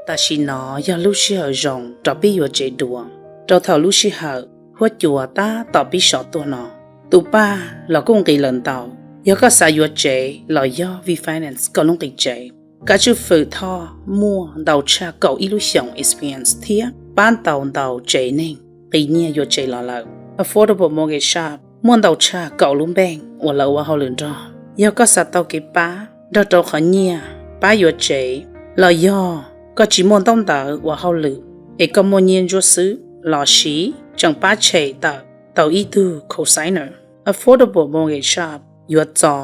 Tam sim no yog lub sij hawm zoo rau peb yuav tsev dua, rau thaum lub sij hawm huab cua tab tom pib sov tuaj no. Tus paj los kuj nqis lawm ntau. Yog koj xav yuav tsev los yog refinance koj lub nqi tsev, Kav Tswj Fwm Thoj muaj ntau tshaj kaum ib lub xyoos experience thiab pab tau ntau tsev neeg qis nyiaj yuav tsev los lawm. Affordable Mortgage Shop muaj ntau tshaj kaum lub npeej uas lawv ua hauj lwm nrog. Yog koj xav tau kev pab nrog rau qhov nyiaj pab yuav tsev, los yog koj tsis muaj ntaub ntawv ua hauj lwm es koj muaj nyiaj ntsuab xwb los sis tseem pab tshem tawm tau ib tug cosigner, Affordable Mortgage Shop yuav txo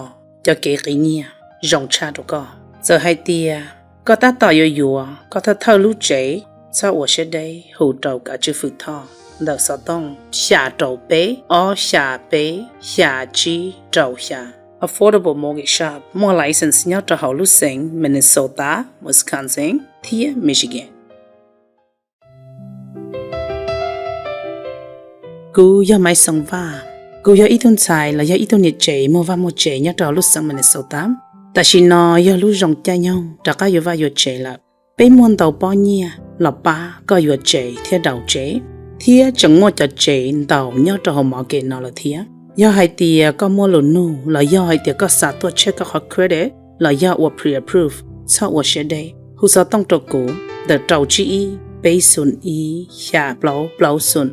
cov kev qis nyiaj zoo tshaj rau koj. Txawm hais tias koj tab tom yuav yuav koj thawj thawj lub tsev, txhob ua siab deb, hu rau Kav Tswj Fwm Thoj ntawm xov tooj xya rau peb ob xya peb xya tsib rau xya. Affordable Mortgage Shop muaj license nyob rau hauv lub xeev Minnesota, Wisconsin thiab Michigan. Kuv yog Maiv Xeem Vaj. Kuv yog ib tug ntxhais los yog ib tug niam tsev muaj vaj muaj tsev nyob rau lub xeev Minnesota. Tam sim no yog lub zoo caij nyoog rov qab yuav vaj yuav tsev lawm. Peb muaj ntau pob nyiaj los pab koj yuav tsev thiab daus tsev, thiab tseem muaj cov tsev ntau nyob rau hauv market no lawm thiab. Yog hais tias koj muaj lus nug los yog hais tias koj xav tuaj check koj qhov credit los yog ua pre-approve, txhob ua siab deb, hu xov tooj rau kuv ntawm rau tsib ib peb xoom ib xya plaub plaub xoom.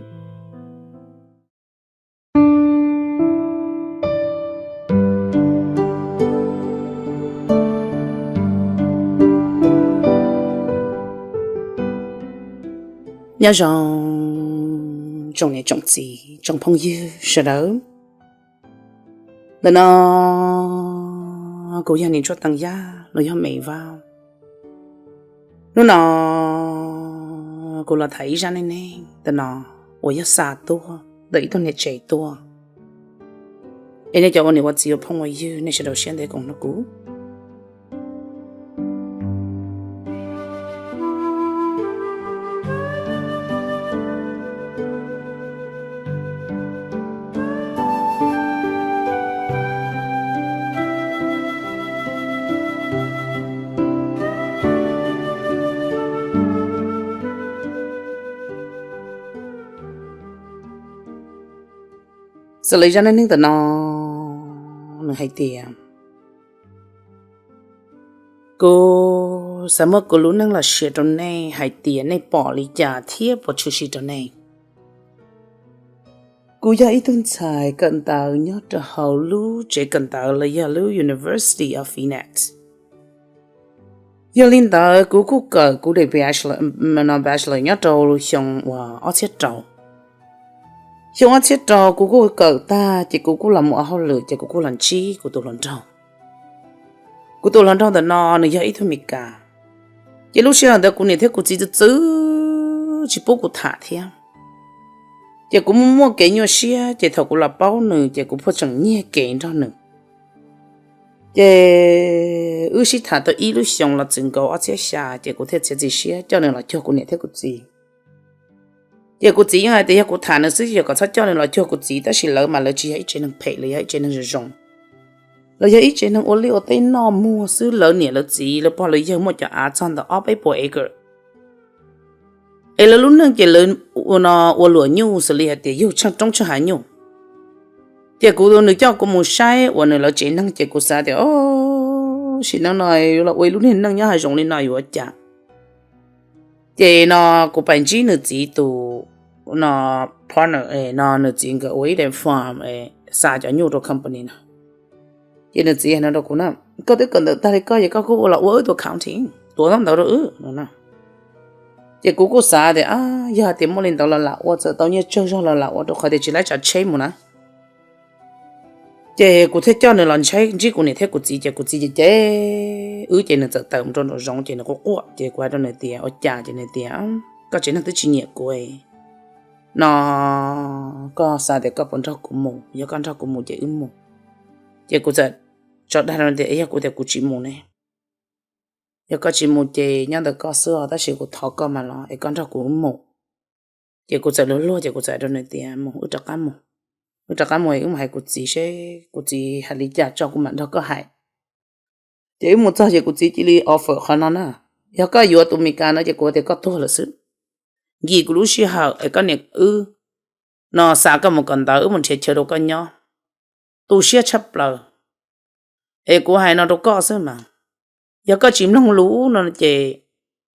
Nyob zoo tsoom niam tsoom txiv tsoom phooj ywg sawv daws. Ntawm no kuv yog Niam Ntsuab Teev Yaj los yog Maiv Vaj. Hnub no kuv los tham ib zaj neej neeg ntawm no uas yog xa tuaj ntawm ib tug niam tsev tuaj. Es nej cov ua niam ua txiv ua phooj ua ywg, nej sawv daws siab ntev koom nrog kuv. Xws li zaj neej neeg ntawm no, nws hais tias, kuv xav muab kuv lub neej los share rau nej hais tias nej pom li cas thiab puas tshwm sim rau nej. Kuv yog ib tug ntxhais kawm ntawv nyob rau hauv lub tsev kawm ntawv los yog lub University of Phoenix. Yog li ntawd kuv kuj kawm kuv de bachelor nyob rau xyoo uas ob txhiab rau. Xyoo ob txhiab rau kuv kuj kawm tag ces kuv kuj los mus ua hauj lwm ces kuv kuj los ntsib kuv tus hluas nraug. Kuv tus hluas nraug ntawm no nws yog ib tug Meskas. Ces lub sij hawm ntawd kuv niam thiab kuv txiv txwv txwv tsis pub kuv tham thiab. Ces kuv muaj muaj kev nyuaj siab ces thaum kuv los paub nws ces kuv pheej tseem nyiag kev nrog nws. Ces wb sib tham tau ib lub xyoos los txwm nkaus ob txhiab xya ces kuv thiaj txiav txim siab coj nws los cuag kuv niam thiab kuv txiv. Ces kuv txiv yeej hais tias yog kuv tham nws xwb ces kom txhob coj nws los cuag kuv txiv, tab sis lawv mas lawv tsis yog ib tsev neeg phem, lawv yog ib tsev neeg zoo zoo. Lawv yog ib tsev neeg ua liaj ua teb noj muag xwb, lawv niam lawv txiv lawv pog lawv yawg muaj cov av txog ntawm ob peb puas acre. Es lawv lub neej ces lawv ua no ua luam nyuj xws li hais tias yug tsheej roob tsheej hav nyuj. Ces kuv, nws coj kuv mus saib uas nws lawv tsev neeg ces kuv xav tias, o, sim neej no yuav los ua ib lub niag neej nyob hav zoov li no yuav ua cas. Ces no kuv pais ntsib nws txiv tus no partner no, nws txiv nkawd ua ib daim form xa cov nyuj rau company no. Ces nws txiv hais no rau kuv na, koj twb kawm ntawv tag li koj ces koj kuj los ua wb tus accounting, tuav ntawv rau wb no. Ces kuv kuj xav tias, yog hais tias muaj li ntawd los lam ua, txawm tau nyiaj tsawg zog los lam ua rau qhov tias tsis laib tsav tsheb mus na. Ces kuv thiaj coj nws los ntsib kuv niam thiab kuv txiv ces kuv txiv ces cem wb ces nws txawm tawm mus rau nraum zoov ces nws quaj quaj ces kuv hais rau nws tias ua cas, ces nws tias koj tsev neeg twb tsis nyiam kuv no, koj xav tias koj puas nrog kuv mus, yog koj nrog kuv mus ces wb mus. Ces kuv txawm tso dag rau nws tias yog kuv tias kuv tsis mus ne, yog koj tsis mus ces nyob ntawm koj xwb os, tab sis kuv thov koj mas los es koj nrog kuv mus. Ces kuv txawm luag luag ces kuv txawm hais rau nws tias mus, wb rov qab mus, wb rov qab mus es wb mus hais kuv txiv seb kuv txiv hais li cas tso kuv mam nrog koj hais. Ces wb mus txog ces kuv txiv cia li offer qhov no na, Yog koj yuav tus Meskas no ces kuv tias koj tuag lawm xwb. Nkim kuv lub sij hawm es koj niam wb no xa koj mus kawm ntawv, wb mus nrhiav chaw rau koj nyob, tu siab tshaj plaws. Es kuv hais no rau koj xwb mas, yog koj tsis mloog lus no ces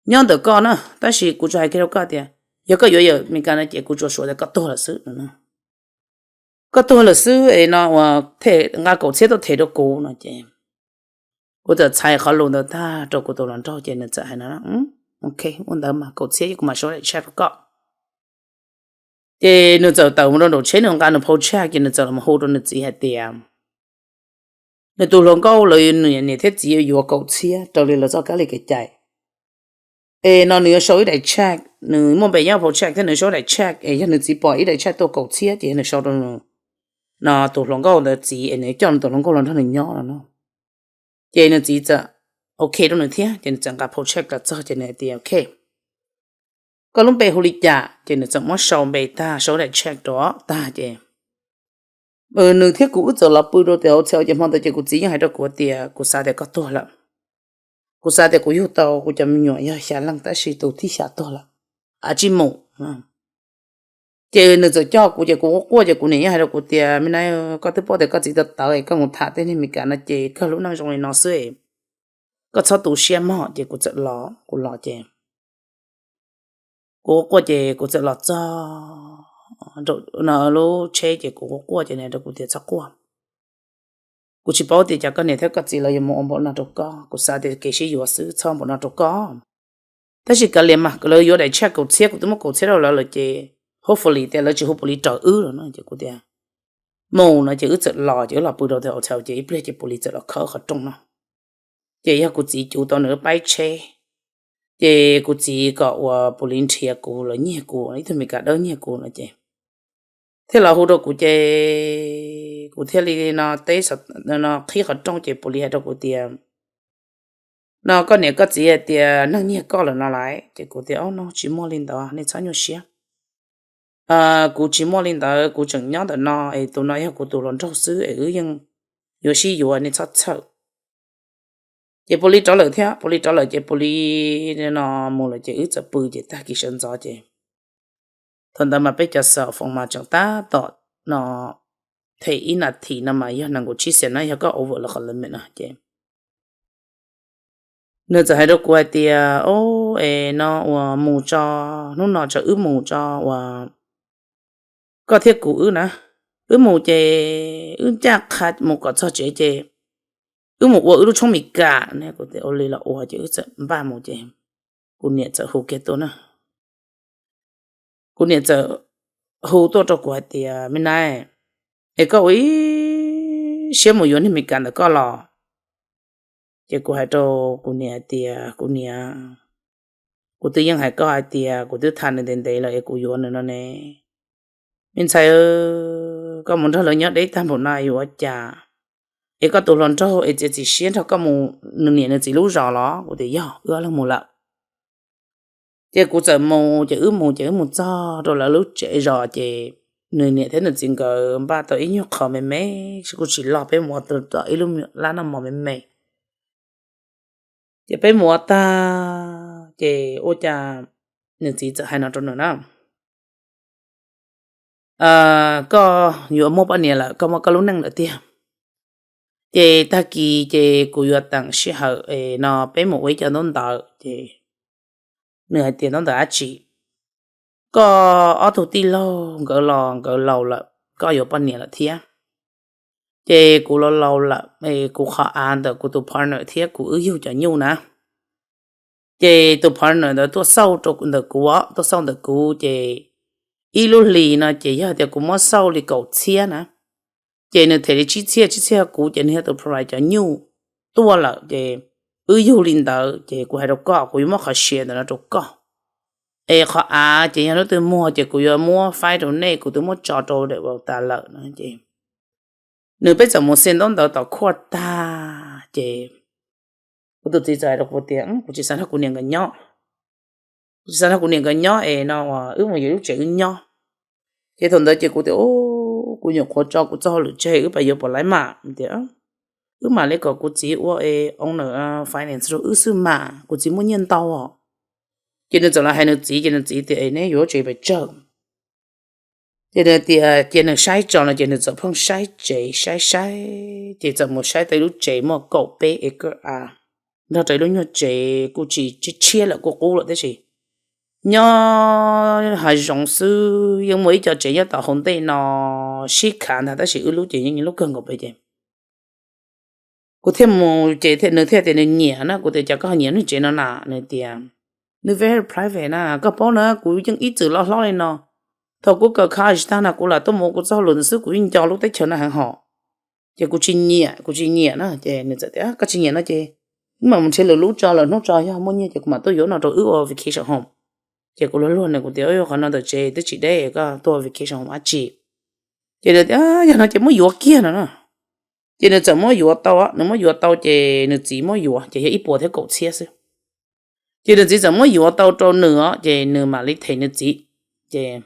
nyob ntawm koj na, tab sis kuv tsuas hais kiag rau koj tias yog koj yuav yawm Meskas no ces kuv tsuas suav tias koj tuag lawm xwb no. Koj tuag lawm xwb es no ua, nqa kaum txhiab tuaj them rau kuv no ces kuv txawm txhais qhov lus ntawd tag rau kuv tus hluas nraug ces nws txawm hais no, ok, ua ntawd mas kaum txhiab kuv mam sau daim tshaj rau koj. Ces nws txawm tawm mus rau nraum tsheb, nws nqa nws phau tshaj ces nws txawm los hu rau nws txiv hais tias, nws tus hluas nkauj lawv niam thiab txiv yuav kaum txhiab raws li lawv txoj kab li kev cai. Es no nws yuav sau ib daim tshaj, nws muaj npe nyob phau tshaj thiab nws sau ib daim tshaj, es yog nws txiv pom ib daim tshaj tuaj kaum txhiab ces yog nws sau rau nws, no tus hluas nkauj ntawd txiv es nws coj nws tus hluas nkauj los nrog nws nyob no. Ces nws txiv txawm ok rau nws thiab ces nws txawm nqa phau tshaj los txog ces nws hais tias, ok, koj lub npe hu li cas? Ces nws txawm muab sau npe tag, sau daim tshaj rau tag ces nws thiab kuv wb txawm los pw rau tias hauv txhia ces hmo ntawd ces kuv txiv yeej hais rau kuv tias kuv xav tias koj tuag lawm. Kuv xav tias kuv yug tau kuv cov me nyuam yog xya leej tab sis tus thib xya tuag lawm, av tsij mus. Ces nws txawm coj kuv ces kuv quaj quaj ces kuv niam yeej hais rau kuv tias, me na, koj twb paub tias koj txiv tawv tawv es koj mus tham tej neeg Meskas no ces kawg lub neej zoo li no xwb, koj txhob tu siab mog. Ces kuv txawm los, kuv los ces kuv quaj quaj ces kuv txawm los txog lub tsheb ces kuv quaj quaj ces nws hais rau kuv tias txhob quaj, kuv tsis paub tias cas koj niam thiab koj txiv lawv yuav mus ua npaum no rau koj, kuv xav tias kev sib yuav xwb txhob npaum no rau koj. Tab sis kav liam mas lawv yuav daim tshaj kaum txhiab, kuv twb muab kaum txhiab rau lawv lawm ces hopefully tias lawv tsis hu pus li raws wb lawm no. Ces kuv tias mus no ces wb txawm los ces wb los pw rau tias hauv txhia ces ib pliag ces pus li txawm los khawb qhov rooj no. Ces yog kuv txiv cuv tau nws lub paib tsheb, ces kuv txiv kom ua pus li nrhiav kuv los nyiag kuv, ib tug Meskas dawb nyiag kuv no ces thiaj los hu rau kuv ces kuv thiaj li no teb no qhib qhov rooj ces pus li hais rau kuv tias, no koj niam koj txiv hais tias neeg nyiag koj lawm no lawm. Ces kuv tias, o no tsis muaj li ntawd, nej txhob nyuaj siab. Kuv tsis muaj li ntawd, kuv tseem nyob ntawm no es tus no yog kuv tus hluas nraug xwb es wb yeej yuav sib yuav, nej txhob txhawj. Ces pus li rov lawm thiab, pus li rov lawm ces pus li no mus lawm ces wb txawm pw ces tag kis sawv ntxov ces thaum ntawd mas peb cov xov foos mas tseem tab tom no them ib nas this no mas yog nees nkaum tsib xees no yog koj over lawm qhov limit no ces nws txawm hais rau kuv hais tias, o, es no uas mus tso, hnub no tso wb mus tso uas koj thiab kuv wb na, wb mus ces wb ncaj qha mus kom txog tsev ces wb mus ua wb lub tshoob Meskas ne. Kuv tias ua li los ua ces wb txawm npaj mus ces kuv niam txawm hu kiag tuaj na. Kuv niam txawm hu tuaj rau kuv hais tias, me na, es koj ua ib siab mus yuav niag Meskas ntawm koj los? Ces kuv hais rau kuv niam hais tias, kuv niam, kuv twb yeej hais koj hais tias kuv twb tham nws ntev ntev lawm es kuv yuav nws no ne. Me ntxhais, koj mus nrog lawv nyob deb tag npaum no yuav ua cas? Es koj tus hluas nraug es txiav txim siab nrog koj mus nws niam nws txiv lub zos los? Kuv tias yog, wb ob leeg mus lawm. Ces kuv txawm mus, ces wb mus, ces wb mus txog rau lawv lub tsev zos ces nws niam thiab nws txiv nkawd npaj tau ib nyuag qho me me, kuj tsis loj, peb mus ua tau ib lub lab noj mov me me. Ces peb mus ua tag ces ua cas nws txiv txawm hais no rau nws na, koj yuav muaj poj niam lawm, koj muaj koj lub neej lawm tiag. Ces tag kis ces kuv yuav teem sij hawm no peb mus ua ib co ntaub ntawv. Ces nws hais tias ntaub ntawv dab tsi? Koj ob tug tij laug nkawd los nkawd laus lawm, koj yuav poj niam lawm thiab. Ces kuv los laus lawm, kuv qhov av ntawm kuv tus partner thiab kuv wb yug cov nyuj na. Ces tus partner ntawd tuaj xauj rau ntawm kuv, tuaj xauj ntawm kuv ces ib lub hlis no ces yog tias kuv muab xauj li kaum txhiab na, ces nws them li tsib txhiab, tsib txhiab kuv ces nws yog tus provide cov nyuj tuaj lawm ces wb yug li ntawd ces kuv hais rau koj kuv yuav muab qhov share ntawm no rau koj. Es qhov av ces yog hnub twg muag ces kuv yuav muab faib rau nej, kuv twb muab tso rau daim vaus tas lawm no ces nws peb txawm mus xi ntaub ntawv tom khuaj tag ces kuv tus txiv txawm hais rau kuv tias kuv tsis xav nrog kuv niam nkawd nyob. Kuv tsis xav nrog kuv niam nkawd nyob es no wb mus yuav lub tsev wb nyob. Ces thaum ntawd ces kuv tias kuv nyuam qhuav tso kuv txoj hauj lwm tseg, wb pab yuav puas laib mam tias wb mam li kom kuv txiv ua owner finance rau wb xwb mas, kuv txiv muaj nyiaj ntau os. Ces nws txawm los hais nws txiv, ces nws txiv tias, Neb yuav lub tsev pes tsawg? Ces nws tias cia nws saib tso no, ces nws txawm pheej saib tsev saib saib, ces txawm mus saib tau ib lub tsev muaj kaum peb acre a, nrog rau ib lub nyuag tsev kuj tsis tshiab lawm, kuj qub lawm tab sis nyob hav zoov xwb, yeej muaj ib co tsev nyob tom hauv ntej no sib khav ntag, tab sis wb lub ces yeej lub kawg nkaus pes. Ces kuv thiaj mus ces nws thiaj tias nws nyiam na. Kuv tias, Cas koj ho nyiam lub tsev no na? Nws tias, Nws very private na, koj paub na, kuv yeej ib txwm loj hlob li no, thaum kuv kawm college tag na kuv lam tuaj mus ua kuv txoj hauj lwm ntawd xwb, kuv yeej nco lub teb chaws no heev hos. Ces kuv tsis nyiam, kuv tsis nyiam na. Ces nws txawm tias, Koj tsis nyiam no ces wb mam mus nrhiav lwm lub tso, lwm hnub tso yog muaj nyiaj ces kuv mam tuaj yuav no rau wb ua vacation home. Ces kuv luag luag nws, kuv tias, Qhov no ntawm tsev twb tsis deb, koj tuaj vacation home dab tsi? Ces nws tias, Yog no ces muab yuav kiag no na. Ces nws txawm muab yuav tau, nws muab yuav tau ces nws txiv muab yuav ces yog ib puas thiab kaum txhiab xwb. Ces nws txiv txawm muab yuav tau rau nws os, ces nws mam li them nws txiv. Ces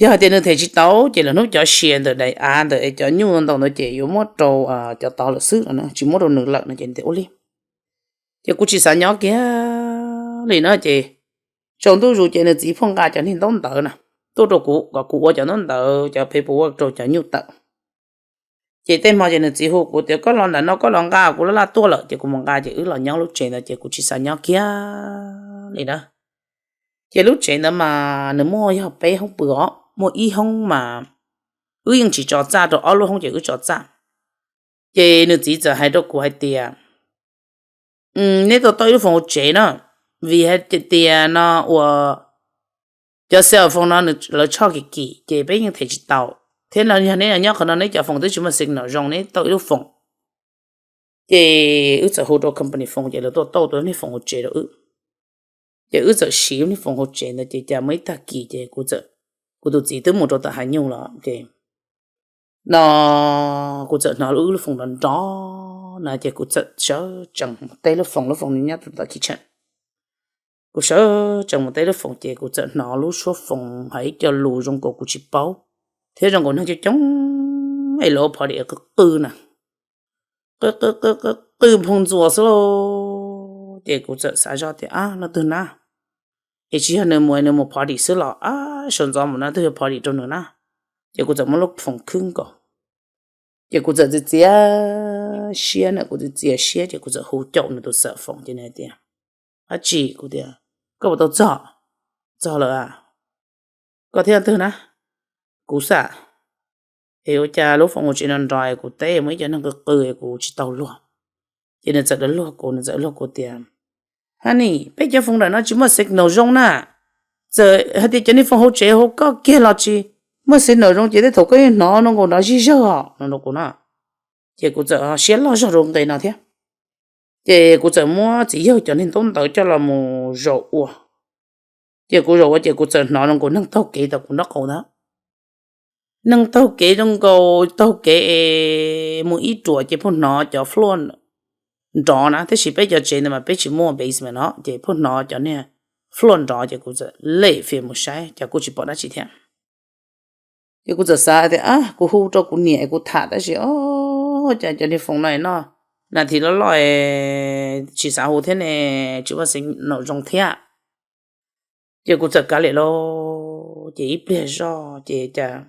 yog hais tias nws them tsis tau ces lwm hnub cov share ntawm daim av ntawm cov nyuj ntau ntawd ces yuav muab rau cov tod lawm xwb no, tsis muab rau nws lawm no. Ces nws tias, Ua li. Ces kuv tsis xav nyob kiag li no ces tsaus ntuj zus ces nws txiv pheej nqa cov niag ntaub ntawv na tuaj rau kuv kom kuv ua cov ntaub ntawv, cov paperwork rau cov nyuj tawm. Ces tej hmo ces nws txiv hu kuv tias, Koj los ntawm no, koj los nqa, kuv laj laj tuaj lawm. Ces kuv mus nqa ces wb los nyob lub tsev ntawd ces kuv tsis xav nyob kiag li na. Ces lub tsev ntawd mas nws muaj yog peb hoob pw os, muaj ib hoob mas wb yeej tsis tso txaj rau, ob lub hoob ces wb tso txaj. Ces nws txiv txawm hais rau kuv hais tias, Neb tau tau ib lub foos hauv tsev na, vim hais tias no ua cov cell phone no lawv tshoj kim kim ces peb yeej them tsis tau, thiab no yog neb nyob qhov no neb cov foos twb tsis muaj signal zoo, neb tau ib lub foos. Ces wb txawm hu rau company foos ces lawv tuaj tau tau niag foos hauv tsev rau wb. Ces wb txawm siv niag foos hauv tsev ntawd ces cas muaj ib tag kis ces kuv, kuv tus txiv twb mus rau tom hav nyuj lawm ces no kuv txawm hnov wb lub foos nrov nrov na ces kuv txawm sawv tsees mus teb lub foos, lub foos nyob rau tom kitchen. Kuv sawv tsees mus teb lub foos ces kuv txawm hnov lub suab foos hais ib co lus zoo nkaus kuv tsis paub, thiab zoo nkaus neeg coob coob es lawv ua party qw qw na, qw qw qw qw qw nphoo ntxuas xwb lauj. Ces kuv txawm xav zoj tias, Ab, leej twg na? Es tsis yog nws mus, nws mus party xwb los? Ab, sawv ntxov mus na, twb yog party rau nws na. Ces kuv txawm muab lub foos khwb nkaus. Ces kuv txawm txias txias siab na, kuv txias txias siab ces kuv txawm hu caum nws tus cell phone ces nws tias, Dab tsi? Kuv tias, Koj puas tau txog? Txog lawm a. Koj thiab leej twg na? Kuv xwb. Es ua cas lub foos hauv tsev no nrov es kuv teb muaj ib co neeg qw qw es kuv tsis tau luag. Ces nws txawm luag kuv, nws txawm luag kuv tias, Honey, peb cov foos ntawm no tsis muaj signal zoo na. Txawm hais tias cov niag foos hauv tsev hauv koj kiag los tsis muaj signal zoo ces tej thaum koj yeej hnov no nkaus nrov zij zawg os, no rau kuv na. Ces kuv txawm siab loj zog rau nqe no thiab. Ces kuv txawm muab txiv yawg cov niag ntaub ntawv coj los mus zaum ua. Ces kuv zaum ua ces kuv txawm hnov zoo nkaus neeg taug kev tom kuv nraub qaum ntag. Neeg taug kev zoo nkaus taug kev es mus ib ruam ces pheej hnov cov floor nrov na, tiam sis peb cov tsev ntawd mas peb tsis muaj basement no ces pheej hnov cov niag floor nrov ces kuv txawm lem fias mus saib cas kuj tsis pom dab tsi thiab. Ces kuv txawm xav tias, Ab, kuv hu rau kuv niam es kuv tham tab sis o, cas cov niag foos no no nas this loj loj es tsis xav hu thiab ne, tsis muaj signal zoo thiab. Ces kuv txawm kav liam lauj, ces ib pliag zoj ces cas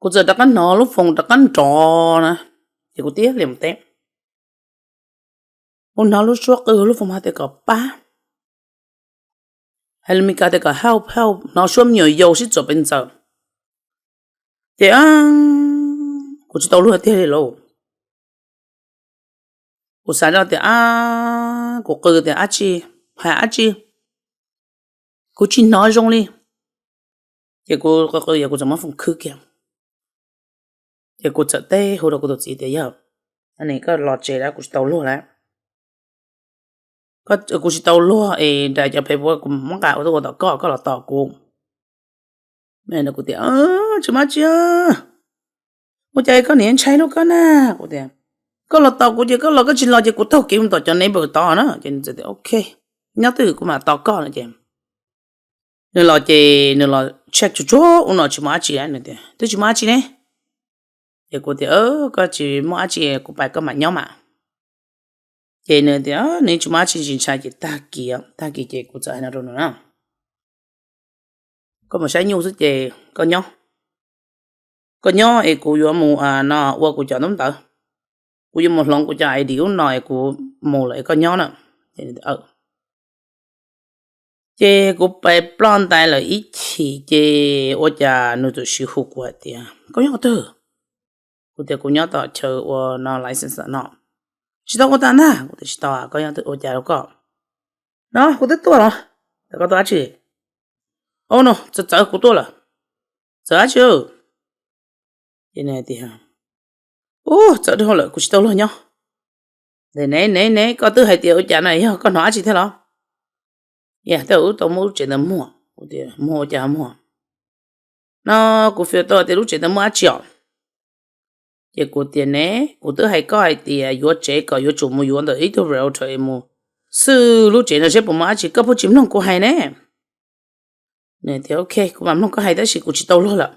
kuv txawm rov qab hnov lub foos rov qab nrov na, ces kuv tib liam mus teb. Kuv hnov lub suab qw, lub foos mas tias kom pab, hais lus Meskas tias kom help, help, hnov suab me nyuam yaus sib txuam pes ntxaws. Ces kuv tsis tau luag tiag li lauj. Kuv xav zoj tias, Ab, kuv qw tias dab tsi, hais dab tsi, kuv tsis hnov zoo li. Ces kuv qw qw, kuv txawm muab foos khwb kiag. Ces kuv txawm teb hu rau kuv tus txiv tias, Yog, koj los tsev lawm, kuv tsis tau luag lawm. Kuv tsis tau luag es nrhiav cov paperwork kuv muab nqa ua tuaj ua tom koj, koj los tos kuv. Kuv tias, Tsis muaj dab tsi, ua cas koj niam ntshai luaj koj na? Kuv tias, Koj los tos kuv ces koj los, koj tsis los ces kuv taug kev mus tom cov neighbor tod na. Ces nws tias, Ok, nyob twj ywm kuv mam tos koj no. Ces nws los ces nws los check tsuag tsuag ua no tsis muaj dab tsi, nws tias, Twb tsis muaj dab tsi ne. Ces kuv tias, Koj tsis muaj dab tsi, kuv pais koj mam nyob mas. Ces nws tias nws tsis muaj dab tsi, tsis ntshai. Ces tag kis, tag kis ces kuv txawm hais no rau nws na, Koj mus saib nyuj xwb ces koj nyob, koj nyob es kuv yuav mus no ua kuv cov ntaub ntawv, kuv yuav mus hloov kuv cov I D lub no es kuv mus lawm es koj nyob na. Ces kuv pais ploj ntais lawm ib chim ces ua cas nws txawm hu kuv hais tias, Koj nyob qhov twg? Kuv tias, Kuv nyob tom chaw ua no license no. Tsis tau ua tas ntag. Kuv tias, Tsis tau, koj nyob ua cas rau koj? No kuv twb tuaj los. Koj tuaj dab tsi? Au no, txawv txawv kuv tuaj lawm. Txawv dab tsi? Ces nws hais tias, Ub, txawv dhau lawm, kuv tsis tau luag nyob. Ne ne ne, koj twb hais tias ua cas no, yog koj hnov dab tsi thiab los? Yog tej zaum wb tau muab lub tsev ntawd muag. Kuv tias, Muag ua cas muag? No kuv fias tau tias lub tsev ntawd muaj dab tsi os. Ces kuv tias, Ne, kuv twb hais koj hais tias yuav tsev kom yuav tsum mus yuav ntawm ib tug realtor mus xwb, lub tsev no seb puas muaj dab tsi, koj puas tsis mloog kuv hais ne? Nws tias, Ok, kuv mam mloog koj hais tab sis kuv tsis tau luag lawm.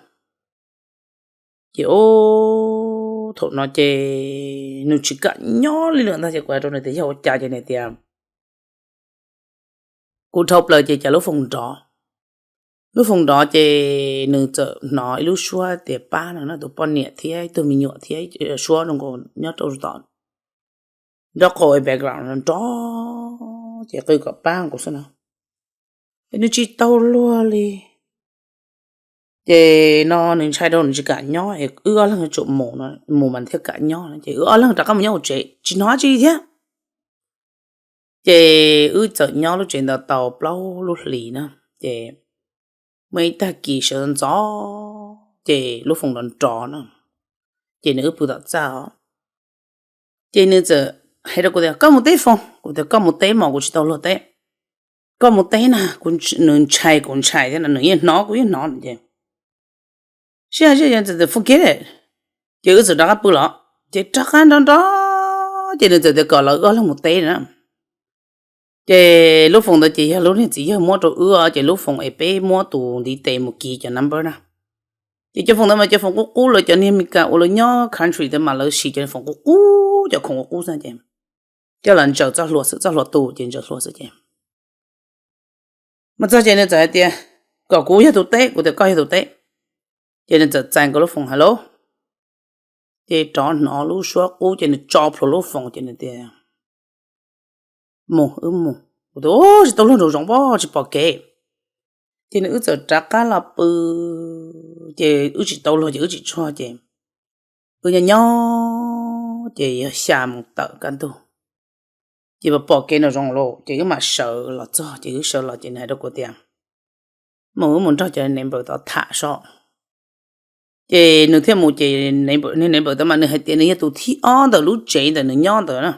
Ces ub, thaum no ces nws tsis kam nyob li lawm ntag. Ces kuv hais rau nws tias, Yog ua cas? Ces nws tias, Kuv dhau plaws ces cas lub foos nrov. Lub foos nrov ces nws txawm hnov ib lub suab tias pab no na, tus poj niam thiab ib tug me nyuam thiab suab zoo nkaus nyob rau tom nraub qaum background nrov, ces qw kom pab kuv xwb na. Es nws tsis tau luag li. Ces no nws ntshai rau nws tsis kam nyob es wb ob leeg yuav tsum mus, mus mas thiaj kam nyob no. Ces wb ob leeg rov qab mus nyob hauv tsev tsis hnov dab tsi thiab. Ces wb txawm nyob lub tsev ntawd tau plaub lub hlis na. Ces muaj ib tag kis sawv ntxov ces lub foos nrov nrov na, ces nws wb pw tom txaj os. Ces nws txawm hais rau kuv tias, Koj mus teb foos. Kuv tias, Koj mus teb mas kuv tsis tau luag teb. Koj mus teb na, nws ntshai kuv ntshai thiab no, nws yeej hnov kuv yeej hnov ces sib hais sib hais, forget it. Ces wb txawm rov qab pw los, ces rov qab nrov nrov, ces nws txawm tias kom lawv wb ob leeg mus teb na. Ces lub foos ntawd ces yog lub niag txiv yawg muab rau wb, ces lub foos es peb muab tus ntiv tes mus kiv cov number na. Ces cov foos ntawd mas cov foos qub qub, lawv cov niag Meskas uas lawv nyob country ntawd mas lawv siv cov foos qub qub, cov khoom qub qub xwb ces coj los ntsaws txoj hlua xwb, txoj hlua tu ces ntsaws hlua xwb ces mus txog ces nws txawm hais tias, Kom kuv yog tus teb. Kuv tias, Koj yog tus teb. Ces nws txawm txais nkaus lub foos, Hello. Ces rov hnov lub suab qub ces nws tso plhuav lub foos ces nws tias, Mus, wb mus. Kuv tias, Tsis tau luag nraum zoov pob, tsis pom kev. Ces nws wb txawm rov qab los pw, ces wb tsis tau luag ces wb tsis tshua ces wb nyob nyob ces yog xya moos tawm kaj ntug, ces pom kev nraum zoov lawm ces wb mam sawv los txog. Ces wb sawv los ces nws hais rau kuv tias, Mus, wb mus nrog cov neighbor tod tham sob. Ces nws thiaj mus ces nws neighbor tod mas nws hais tias nws yog tus thib ob ntawm lub tsev ntawm nws nyob ntawd na.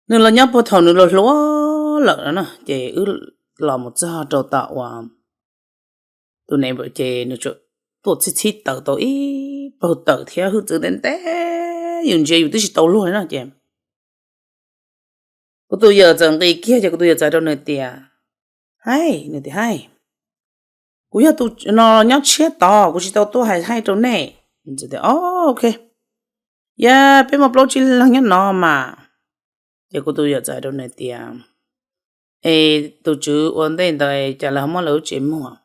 Nws los nyob puag thaum nws los hluas lawm no na. Ces wb los mus txog rau tom uas tus neighbor ces nws tuaj txhib txhib taws tau ib paug taws thiab hwj txwv ntev ntev, yus ntsia yus twb tsis tau luag li no ces kuv tus yawm txawm nqis kiag ces kuv tus yawm txawm hais rau nws tias, Haij, nws tias, Haij, kuv yog tus no nyob tshiab tod, kuv tsis tau tuaj hais haij rau nej. Tias, Ok, yog peb muaj plaub tsib leeg nyob no mas. Ces kuv tus yawm txawm hais rau nws tias, Es tus tswv ua ntej ntawd cas lawv ho muab lawv lub tsev muag?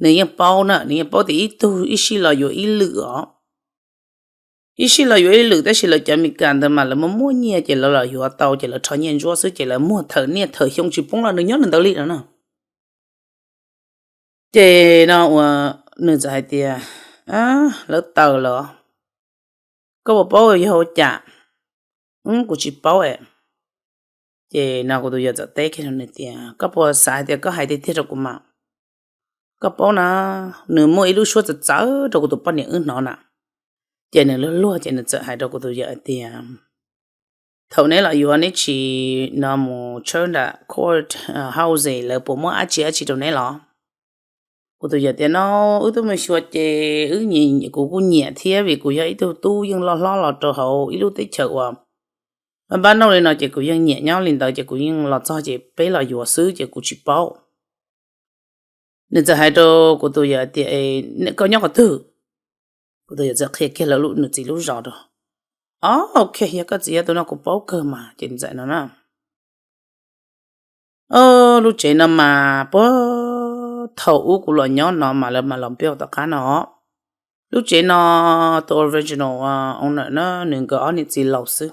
Nws yeej paub na, nws yeej paub tias ib tug ib sij los yuav ib lwm os. Ib sij los yuav ib lwm, tab sis lawv cov Meskas ntawd mas lawv muaj muaj nyiaj ces lawv los yuav tau ces lawv rho nyiaj ntsuab xwb ces lawv muag thawm niaj thawm xyoo tsis poob los nws nyob nws ntawd li no na. Ces no uas nws txawm hais tias, Lawv taws lawm, koj puas paub yog ua cas? Kuv tsis paub. Ces no kuv tus yawm txawm teb kiag rau nws tias, Koj puas xav hais tias koj hais tiag tiag rau kuv mas? Koj paub na, nws muaj ib lub suab txawv txawv rau kuv tus poj niam wb hnov na. Ces nws luag luag ces nws txawm hais rau kuv tus yawm hais tias, Thaum neb los yuav neb tsis no mus tshawb nram court house lawv puas muab dab tsi dab tsi rau neb los? Kuv tus yawm tias, No, wb twb mus xyuas ces wb, kuv kuj nyiam thiab vim kuv yog ib tug tub yeej loj hlob los rau hauv ib lub teb chaws uas npab npab nauj li no ces kuv yeej nyiam nyob li ntawd ces kuv yeej los txog ces peb los yuav xwb ces kuv tsis paub. Nws txawm hais rau kuv tus yawm tias, Koj nyob qhov twg? Kuv tus yawm txwv qhia kiag lawv nws txiv lub zos rau. O, ok, yog koj txiv yog tus no kuv paub kawg mas, ces ntxawm no na. O, lub tsev no mas puag thaum ub kuv los nyob no mas lawv mam los build tom qab no. Lub tsev no tus original owner na, nws nkawd ob niam txiv laus xwb.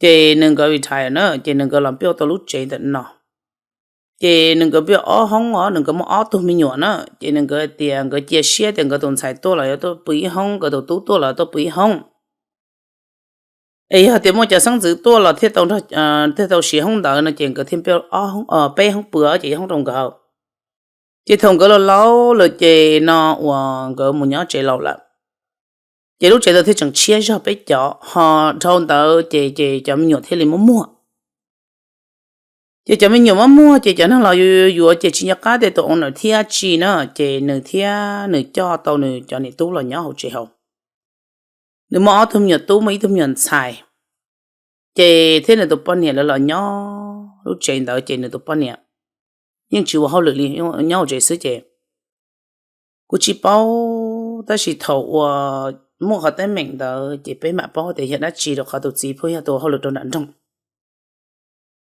Ces nws nkawd retire na, ces nws nkawd los build tau lub tsev ntawm no. Ces nws nkawd build ob hoob os, nws nkawd muaj ob tug me nyuam na, ces nws nkawd tias nkawd cia siab tias nkawd tus ntxhais tuaj los yuav tuaj pw ib hoob, nkawd tus tub tuaj los tuaj pw ib hoob. Es yog tias muaj cov xeeb ntxwv tuaj los thiaj tau, thiaj tau siv hoob ntawd no ces nkawd thiaj build peb hoob pw ces ib hoob rau nkawd. Ces thaum nkawd los laus lawm ces no uas nkawd mus nyob tsev laus lawm, ces lub tsev ntawd thiaj tseem tshiab zog peb cov, ho dhau ntawd ces, ces cov me nyuam thiaj li muaj muag. Ces cov me nyuam muaj muag ces cov neeg los yuav ces tsis nco qab tias tus owner thiab tsi na, ces nws thiab nws coj tau nws cov niam tub los nyob hauv tsev hauv. Nws muaj ob tug me nyuam tub, muaj ib tug me nyuam ntxhais, ces thiab nws tus poj niam lawv los nyob lub tsev ntawd ces nws tus poj niam yeej tsis ua hauj lwm li, nyob hauv tsev xwb ces kuv tsis paub, tab sis thaum uas muaj qhov teeb meem ntawd ces peb mam paub tias yog dab tsi, rau qhov tus txiv pheej yog tus ua hauj lwm rau nram nroog.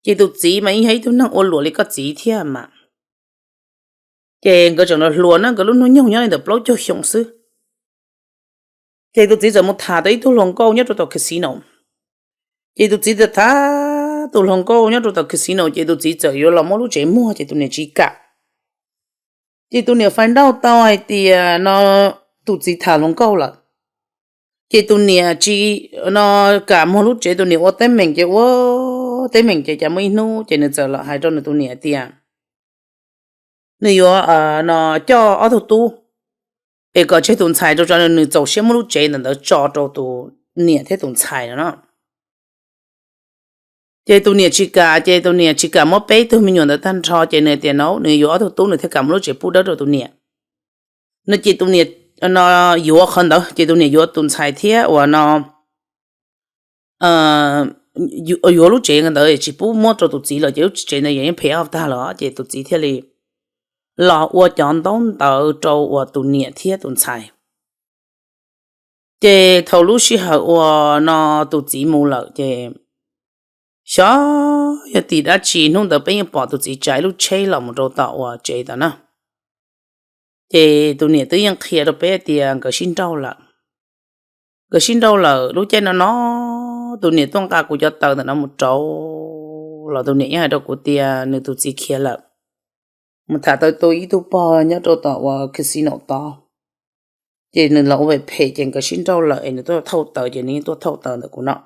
Ces tus txiv mas yeej yog ib tug neeg ua luam li koj txiv thiab mas. Ces nkawd tseem los hluas na, nkawd lub hnub nyoog nyob li ntawm plaub caug xyoo xwb. Ces tus txiv txawm mus tham tau ib tug hluas nkauj nyob rau tom casino. Ces tus txiv txawm tham tus hluas nkauj nyob rau tom casino ces tus txiv txawm yuav los muab lub tsev muag ces tus niam tsis kam. Ces tus niam find out tau hais tias no tus txiv tham hluas nkauj lawm. Ces tus niam tsis, no, kam muag lub tsev, tus niam ua teeb meem ces ua teeb meem ces cas muaj ib hnub ces nws txawm los hais rau nws tus niam tias nws yuav, no, coj ob tug tub es kom tseg tus ntxhais rau tso, nws txaus siab muab lub tsev ntawm ntawd tso rau tus niam thiab tus ntxhais no no. Ces tus niam tsis kam, ces tus niam tsis kam muab peb tug me nyuam ntawd tag nrho ces nws tias no nws yuav ob tug tub nws thiaj kam muab lub tsev pub dawb rau tus niam. No ces tus niam, no, yuav qhov ntawd ces tus niam yuav tus ntxhais thiab uas no yuav lub tsev ntawd tsis pub muab rau tus txiv lawm ces lub tsev ntawd yeej phem ob tag lawm ces tus txiv thiaj li los ua cov ntaub ntawv rau uas tus niam thiab tus ntxhais. Ces thaum lub sij hawm uas no tus txiv mus lawm ces xyov yog tim dab tsi hnub ntawd peb yeej pom tus txiv tsav ib lub tsheb los mus rau tom uas tsev tom na. Ces tus niam twb yeej qhia rau peb tias nkawd sib nrauj lawm. Nkawd sib nrauj lawm lub caij no no tus niam tuaj nqa kuv cov taws ntawm no mus rau los tus niam yeej hais rau kuv tias nws tus txiv khiav lawm, mus tham tau tus ib tug pog nyob rau tom uas casino tod, ces nws los ua phem phem ces nkawd sib nrauj lawm es nws tuaj thauj taws ces nws yeej tuaj thauj taws ntawm kuv no.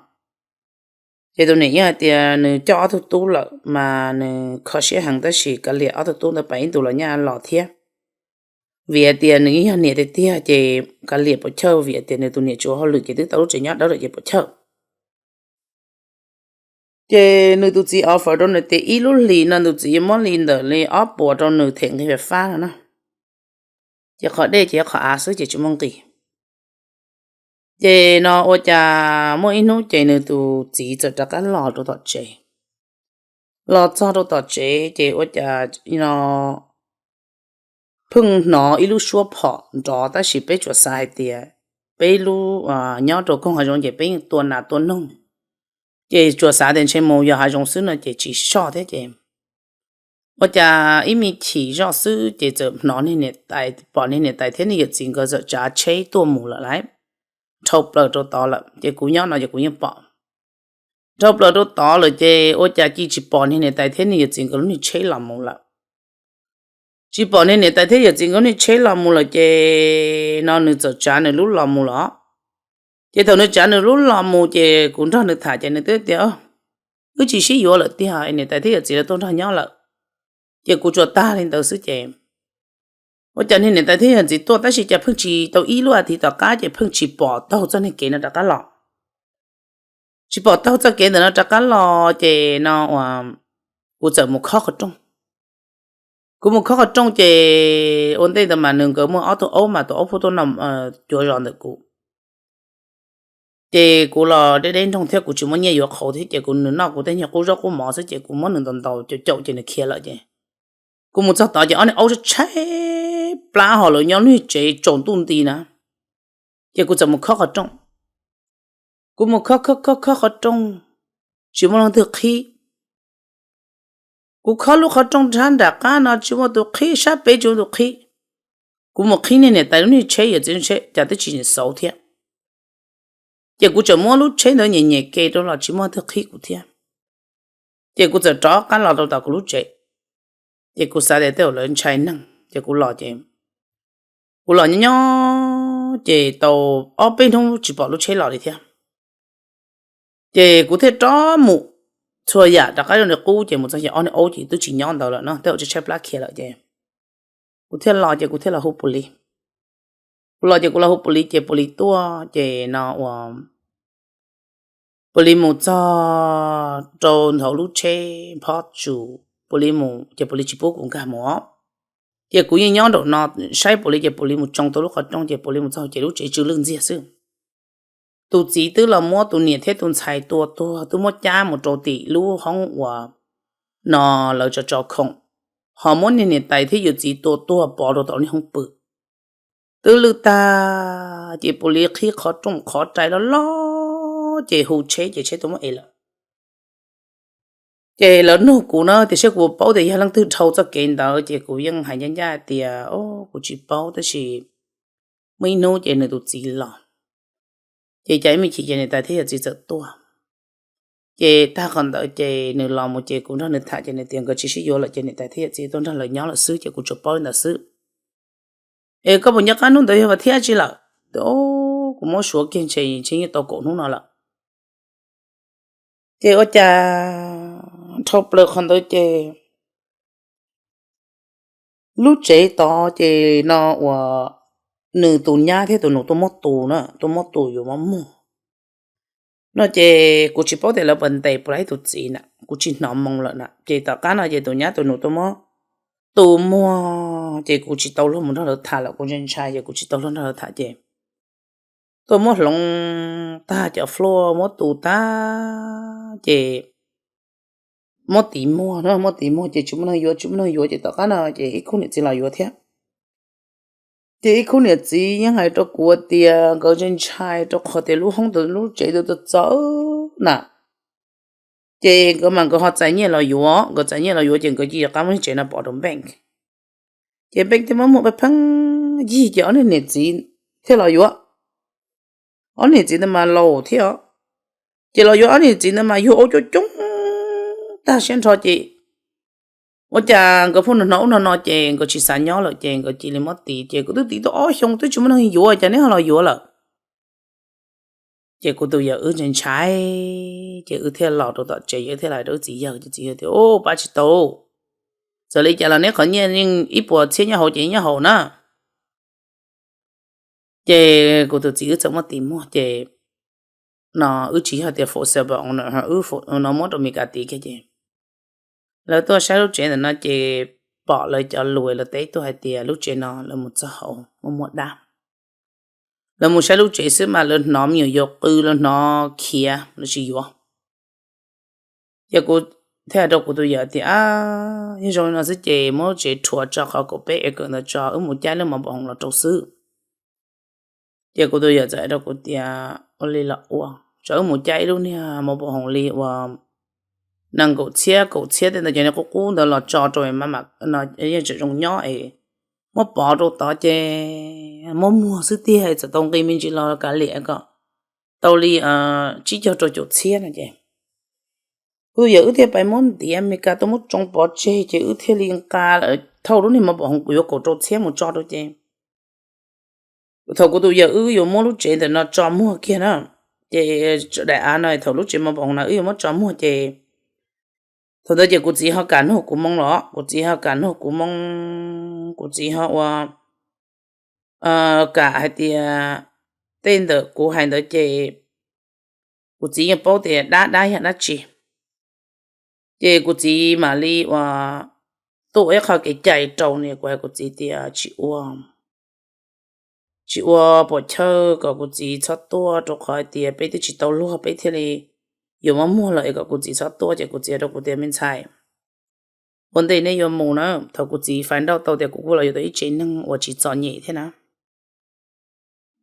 Ces tus niam yeej hais tias nws coj ob tug tub lawm mas nws kho siab heev tab sis kav liam ob tug tub ntawd pab ib ntus los nyaj los thiab. Vim hais tias nws yeej yog niam tiag tiag ces kav liam puas chawj, vim hais tias nws tus niam tsis ua hauj lwm ces twb tau lub tsev nyob dawb lawm ces puas chawj. Ces nws tus txiv offer rau nws tias ib lub hlis no nws tus txiv yuav muab li ntawm li ob puas rau nws them nqi fais fab no na. Ces qhov dej ces yog qhov av xwb ces tsis muaj nqis. Ces no ua cas muaj ib hnub ces nws tus txiv txawm rov qab los rau tom tsev. Los txog rau tom tsev ces ua cas no pheej hnov ib lub suab phom nrov tab sis peb tsuas xav hais tias peb lub, nyob rau koog hav zoov ces peb yeej tua nas tua noog, ces tsuas xav tias ntshe mus yos hav zoov xwb no ces tsis soj thiab ces ua cas ib me chim zoj xwb ces txawm hnov niag niam tais, pom niag niam tais thiab niag yawm txiv nkawd txawm tsav tsheb tuaj mus lawm lauj. Dhau plaws rau tod lawm ces kuv nyob no ces kuv yeej pom. Dhau plaws rau tod lawm ces ua cas cia tsis pom niag niam tais thiab niag yawm txiv nkawd lub niag tsheb los mus lawm. Tsis pom niag niam tais thiab yawm txiv nkawd lub niag tsheb los mus lawm ces no nws txawm tsav nws lub los mus lawm. Ces thaum nws tsav nws lub los mus ces kuv nrog nws tham ces nws twb tias wb tsis sib yuav lawm tiag, niam tais thiab yawm txiv lawv tuaj nrog nyob lawm. Ces kuv tsuas tag li ntawd xwb ces ua cas niag niam tais thiab yawm txiv tuaj tab sis cas pheej tsis tau ib lub as thiv tom qab ces pheej tsis pom taug txoj niag kev no rov qab los. Tsis pom taug txoj kev ntawm no rov qab los ces no kuv txawm mus khob qhov rooj. Kuv mus khob qhov rooj ces ua ntej ntawd mas nws nkawd muaj ob tug aub mas tus aub pheej tuaj noj cuav zos ntawm kuv. Ces kuv los deb deb nroog thiab kuv tsis muaj nyiaj yuav qhauv thiab ces kuv, nws noj kuv tej nyuag qub zaub qub mov xwb ces kuv muab nws ntaus ntaus caum caum ces nws khiav lawm ces kuv mus txog tod ces ob niag aub tshaib tshaib plab ho lawv nyob lub tsev tsaus ntuj nti na. Ces kuv txawm mus khob qhov rooj. Kuv mus khob khob khob khob qhov rooj, tsis muaj leej twg qhib. Kuv khob lub qhov rooj nrab nram qab no tsis muaj tus qhib, sab pem tsis muaj tus qhib. Kuv mus qhib niag niam tais lub niag tsheb, yawm txiv lub tsheb cas twb tsis xauv thiab. Ces kuv tseem muab lub tsheb ntawd nyem nyem ke rau los tsis muaj leej twg qhib kuv thiab. Ces kuv txawm rov qab los rau tom kuv lub tsev. Ces kuv xav tias tej zaum lawv ntshai neeg ces kuv los ces, kuv los nyob nyob ces tau ob peb hnub tsis pom lub tsheb los li thiab. Ces kuv thiaj rov mus txhua yam rov qab zoo li qub, ces mus txog xyoo ob niag aub ces twb tsis nyob ntawd lawm no, tej zaum tshaib plab khiav lawm ces kuv thiaj los ces kuv thiaj los hu pus lis. Kuv los ces kuv los hu pus lis ces pus lis tuaj ces no ua pus lis mus txog rau ntawm lub tsheb phob tsus, pus lis mus ces pus lis tsis pub kuv nkag mus. Ces kuv yeej nyob nraum no saib pus lis ces pus lis mus tsoo tau lub qhov rooj ces pus lis mus txog ces lub tsev tsw lwj ntxiag xwb. Tus txiv twb los muab tus niam thiab tus ntxhais tua tuag, twb muab cab mus rau tim lub hoob uas no lawv tso tso khoom, ho muab niag niam tais thiab yawm txiv tua tuag pov rau tom niag hoob pw. Twb lwj tag ces pus lis qhib qhov rooj qhov rai loj loj ces hu tsheb ces tsheb tuaj muab ev lawm. Ces lawv nug kuv na tias saib kuv paub tias yog leej twg dhau txoj kev ntawd ces kuv yeej hais ncaj ncaj tias o, kuv tsis paub tab sis muaj ib hnub ces nws tus txiv los, ces cas ib me chim ces niam tais thiab yawm txiv txawm tuaj. Ces tag qhov ntawd ces nws los mus ces kuv nrog nws tham ces nws tias nkawd tsis sib yuav lawm ces niam tais thiab yawm txiv tuaj nrog lawv nyob lawm xwb ces kuv tsuas paub li ntawd xwb. Es koj puas nco qab hnub ntawd yog vas thiab tsi lawm? Kuv muab suav kiag ntshe ntshe yeej tau kaum hnub no lawm. Ces ua cas dhau plaws qhov ntawd ces lub tsev tod ces no uas nws tus nyab thiab tus nus tuaj muab tu na, tuaj muab tu yuav mov muag no ces kuv tsis paub tias lawv puas ntes puas laib tus txiv na, kuv tsis hnov moo lawm na. Ces tom qab no ces tus nyab tus nus tuaj muab tu muag ces kuv tsis tau luag mus nrog lawv tham lawm, kuv ntshai ntshai ces kuv tsis tau luag nrog lawv tham ces tuaj muab hloov tag cov fluaj muab tu tag ces muab tiv muag, muab tiv muag ces tsis muaj neeg yuav, tsis muaj neeg yuav ces tom qab no ces ib khub niam txiv los yuav thiab. Ces ib khub niam txiv yeej hais rau kuv tias nkawd ntshai ntshai rau qhov tias lub hoob ntawd lub tsev ntawd txawv txawv na. Ces nkawd mas nkawd ho txais nyiaj los yuav, nkawd txais nyiaj los yuav ces nkawd cia li rov qab muab tsev no pov rau bank. Ces bank thiaj muab muag pheej yig ces ob niag niam txiv thiaj los yuav. Ob niag niam txiv ntawd mas laus thiab os. Ces los yuav ob niag niam txiv ntawd mas yug aub coob coob tag siab nrho ces ua cas nkawd pheej hnov ub hnov no ces nkawd tsis xav nyob lawm ces nkawd cia li muab tiv ces kuv twb tiv tau ob xyoo twb tsis muaj neeg yuav cas neb ho los yuav lawm. Ces kuv tus yawm wb ntshai ntshai ces wb thiaj los rau tom tsev, wb thiaj hais rau wb txiv yawg ces txiv yawg tias u, pab tsis tau, txawm li cas los neb qhov nyiaj yeej ib puas txhiab nyob hauv ces nyob hauv na. Ces kuv tus txiv wb txawm muab tiv muag ces no wb tsis yog tias forcible owner, wb no muab rau Meskas tiv kiag ces lawv tuaj saib lub tsev ntawm no ces pom lawv cov lus lawv teb tuaj hais tias lub tsev no lawv mus txog hauv muaj muaj dab. Lawv mus saib lub tsev xwb mas lawv hnov me nyuam yaus qw, lawv hnov khiav lawv tsis yuav. Ces kuv thiaj hais rau kuv tus yawm tias yog zoo li no xwb ces muab lub tsev rhuav tso qhov kaum peb acre ntawd tso, wb mus caij lub mov npau hoov los rau xwb. Ces kuv tus yawm txawm hais rau kuv tias ua li los ua, tso wb mus caij ib lub niag mov npau hoov li uas nees nkaum txhiab kaum txhiab tej ntawd ces nws qub qub ntawd los tso rau, yeej tseem zoo nyob es muab pov rau tod ces muab muag xwb tiag, txawm tau nqi me ntsis los kav liam kom tau li tsib caug rau caum txhiab no ces kuv tus yawm wb thiaj pais muab ntiav Meskas tuaj muab tsoo pov tseg ces wb thiaj li nqa lawm thauj lub niag mov npau hoov kuv yuav kaum rau txhiab mus tso rau ces thaum kuv tus yawm wb yuav muab lub tsev ntawm no tso muag kiag na, ces daim av no thaum lub tsev mov npau hoov no wb yuav muab tso muag ces thaum ntawd ces kuv txiv ho kam nug kuv moo los, kuv txiv ho kam nug kuv moo, kuv txiv ho ua kam hais tias tej ntawm kuv hais ntawd ces kuv txiv yeej paub tias dab dab yog dab tsi. Ces kuv txiv mam li ua tuaj ua ib qho kev cai rau nws, kuv hais kuv txiv tias tsis ua, tsis ua pom chawj kom kuv txiv txhob tuaj, rau qhov hais tias peb twb tsis tau luag peb thiaj li yuav muab muag lawm es kom kuv txiv txhob tuaj. Ces kuv txiv hais rau kuv tias me ntxhais, ua ntej neb yuav mus na, thaum kuv txiv find out tau tias kuv kuj los yuav tau ib tsev neeg uas tsis txom nyem thiab na,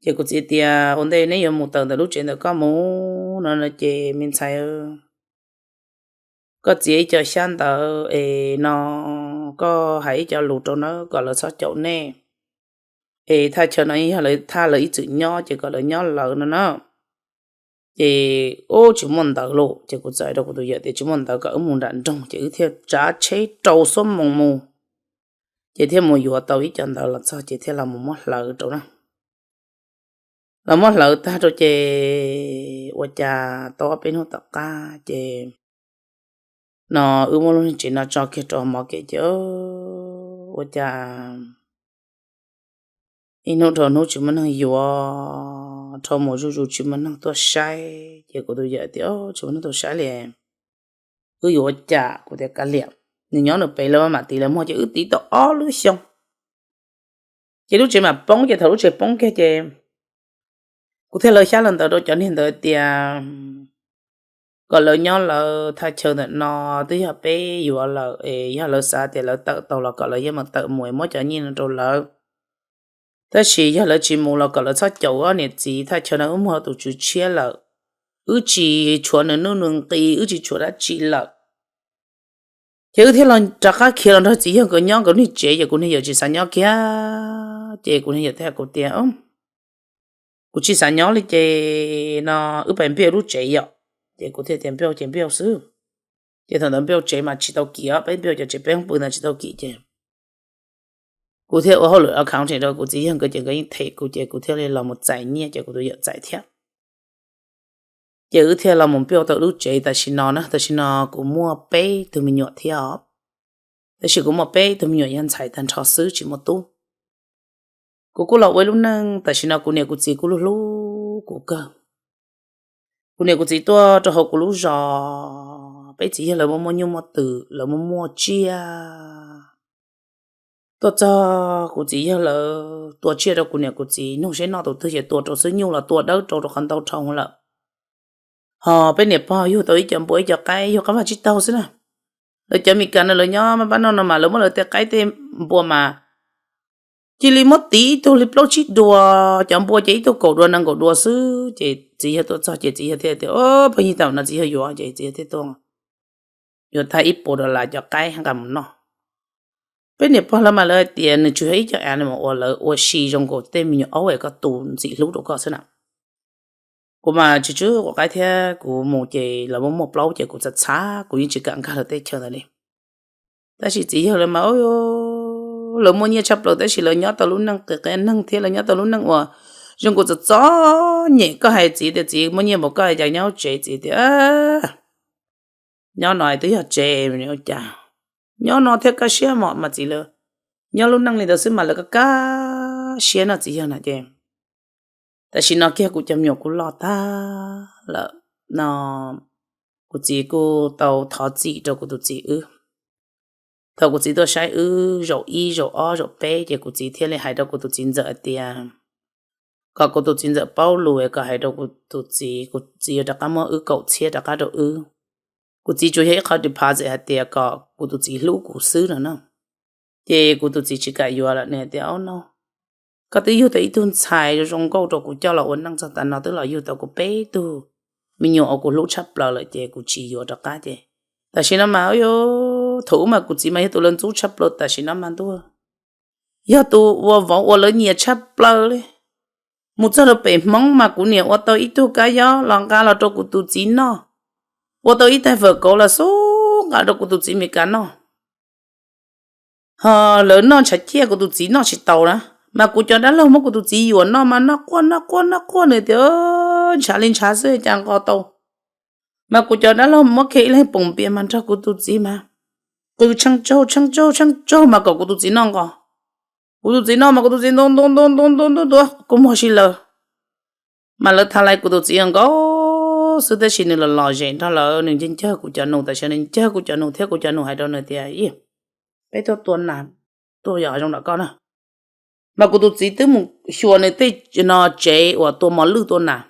Ces kuv txiv tias, ua ntej neb yuav mus tawm ntawm lub tsev ntawm koj mus no no ces me ntxhais, koj txiav ib co xyab ntawd es no koj hais ib co lus rau nawb kom lawv txhob caum nej. Es thaj chaw no yog lawv thaj lawv ib txwm nyob ces kom lawv nyob lawv no na. Ces ub tsis muaj ntawv lawm ces kuv txawm hais rau kuv tus yawm tias tsis muaj ntawv kom wb mus nram nroog ces wb thiaj tsav tsheb rau xuab moos mus. Ces thiaj mus yuav tau ib co ntawv los txog ces thiaj los mus muab hlawv rau na. Los muab hlawv tag rau ces ua cas tau ob peb hnub tom qab ces no wb muab lub tsev no tso kiag rau mov kev ces ua cas ib hnub dhau hnub tsis muaj neeg yuav, dhau mus zuj zus tsis muaj neeg tuaj saib ces kuv tus yawm tias tsis muaj neeg tuaj saib li, wb yuav ua cas? Kuv tias kav liam, nws nyob nws pem lawv mam tiv lawv muag ces wb tiv tau ob lub xyoo ces lub tsev mam poob ces thaum lub tsev poob kiag ces kuv thiaj hlawv xyab hlawv ntawv rau cov niag ntawd tias kom lawv nyob lawv thaj chaw ntawm no twb yog peb yuav lawm es yog lawv xav tias lawv tawm tau los kom lawv yeej mus tawm mus es muab cov nyiaj no rau lawv. Tab sis yog lawv tsis mus los kom lawv txhob caum wb niam txiv, thaj chaw no wb muaj tus tswv tshiab lawm, wb tsis tshuav nws nuj nws nqi, wb tsis tshuav dab tsi lawm. Ces wb thiaj los rov qab khiav los nrog txiv yawg nkawd nyob nkawd niag tsev ces kuv niag yawm tsis xav nyob kiag ces kuv niag yawm thiaj hais kuv tias kuv tsis xav nyob li ces no wb pais npiaj lub tsev yom. Ces kuv thiaj tias npiaj ces npiaj xwb. Ces thaum ntawd npiaj tsev mas tsis tau kim, peb npiaj cov tsev peb pw ntawd tsis tau kim ces kuv thiaj ua hauj lwm account rau kuv txiv yawg nkawd ces nkawd yeej them kuv ces kuv thiaj li los mus txais nyiaj ces kuv tus yawm txais thiab. Ces wb thiaj los mus npiaj tau lub tsev tam sim no na, tam sim no kuv muaj peb tug me nyuam thiab os. Tab sis kuv muaj peb tug me nyuam yog ntxhais tag nrho xwb tsis muaj tub. Kuv kuj los ua ib lub neej, tam sim no kuv niam kuv txiv kuj hlub hlub kuv kawg. Kuv niam kuv txiv tuaj rau hauv kuv lub zos, peb txiv yawg lawv muaj muaj nyuj muaj twm, lawv muaj muaj tsiaj. Tuaj txog kuv txiv yawg lawv tua tsiaj rau kuv niam kuv txiv nug seb noj tus twg ces tua rau xwb, nyuj los tua dawb rau rau qhov ntau dhau lawm. Ho peb niam pog yug tau ib co npua ib co qaib, yug qab vaj tsib taug xwb na. Lawv cov Meskas no lawv nyob maj pab noj no mas lawv muab lawv tej qaib tej npua mas cia li muab tiv ib tug li plaub tsib dua, cov npua ces ib tug kaum dua nees nkaum dua xwb. Ces txiv yawg tuaj txog ces txiv yawg thiaj tias, o, pheej yig tam no txiv yawg yuav ces txiv yawg thiaj tuaj yuav tag ib puas dollar cov qaib nqa mus noj. Peb niam pog lawv mas lawv hais tias nws tsuas yog ib co animal uas lawv ua si zoo nkaus tej me nyuam aub es koj tu ntxim hlub rau koj xwb na. Kuv mas tsis tsw quav qaib thiab, kuv mus ces lawv muaj muaj plaub ces kuv txhav txhav, kuv yeej tsis kam nkag lawv teb chaws ntawd li. Tab sis txiv yawg lawv mas lawv muaj nyiaj tshaj plaws tab sis lawv nyob tau lub neej qias qias neeg thiab lawv nyob tau lub neej uas zoo nkaus txom txom nyem. Koj hais txiv tias txiv muaj nyiaj npaum koj cas nyob tsev, txiv tias nyob no twb yog tsev, cas nyob no thiaj kaj siab mos mas txiv lawv nyob lub neej li ntawd xwb mas lawv kaj kaj siab no txiv yawg na ces. Tam sim no kiag kuv cov me nyuam kuv loj tag lawm no, kuv txiv kuj tau thov txim rau kuv tus txiv wb. Thaum kuv txiv tuaj saib wb zaum ib zaum ob zaum peb ces kuv txiv thiaj li hais rau kuv tus txiv ntxawm hais tias kom kuv tus txiv ntxawm paub lus es kom hais rau kuv tus txiv, kuv txiv yuav rov qab muab wb kaum txhiab rov qab rau wb. Kuv txiv tsuas yog ib qho deposit hais tias kom kuv tus txiv hlub kuv xwb no na. Ces kuv tus txiv tsis kam yuav lawm, nws hais tias, o no, koj twb yug tau ib tug ntxhais zoo nkauj rau kuv coj los ua neej txog tav no, twb los yug tau kuv peb tug me nyuam uas kuv hlub tshaj plaws lawm ces kuv tsis yuav rov qab ces. Tam sim no mas thaum ub mas kuv txiv mas yog tus lawv ntxub tshaj plaws, tam sim no mas ntuj, yog tus ua vauv uas lawv nyiam tshaj plaws li. Mus txog rau pem Hmoob mas kuv niam ua tau ib tug kab yob los nqa los rau kuv tus txiv noj, ua tau ib tais fawm kauv los xub nqa rau kuv tus txiv Meskas noj. Ho lawv noj ntshav ciaj kuv tus txiv noj tsis tau na, mas kuv cov dab laug muab kuv tus txiv yuam noj mas noj quaj noj quaj noj quaj, nws tias ntshav li ntshav xwb cas nqos tau. Mas kuv cov dab laug muab kiag ib leeg poom npias mas nrog kuv tus txiv mas qw tsheej tsaug tsheej tsaug tsheej tsaug mas kom kuv tus txiv noj nqos. Kuv tus txiv noj mas kuv tus txiv ntua ntua ntua ntua ntua ntua ntua kua muag si lawm. Mas lawv tha lais kuv tus txiv nkaus xwb, tab sis nws los lom zem nrog lawv, nws ncawg ncawg kuv cov nus, tam sim nws ncawg kuv cov nus thiab kuv cov nus hais rau nws tias, peb tuaj tua nas, tuaj yos zoo nram koj na. Mas kuv tus txiv twb mus xyuas nws tej no tsev uas tua mos lwj tua nas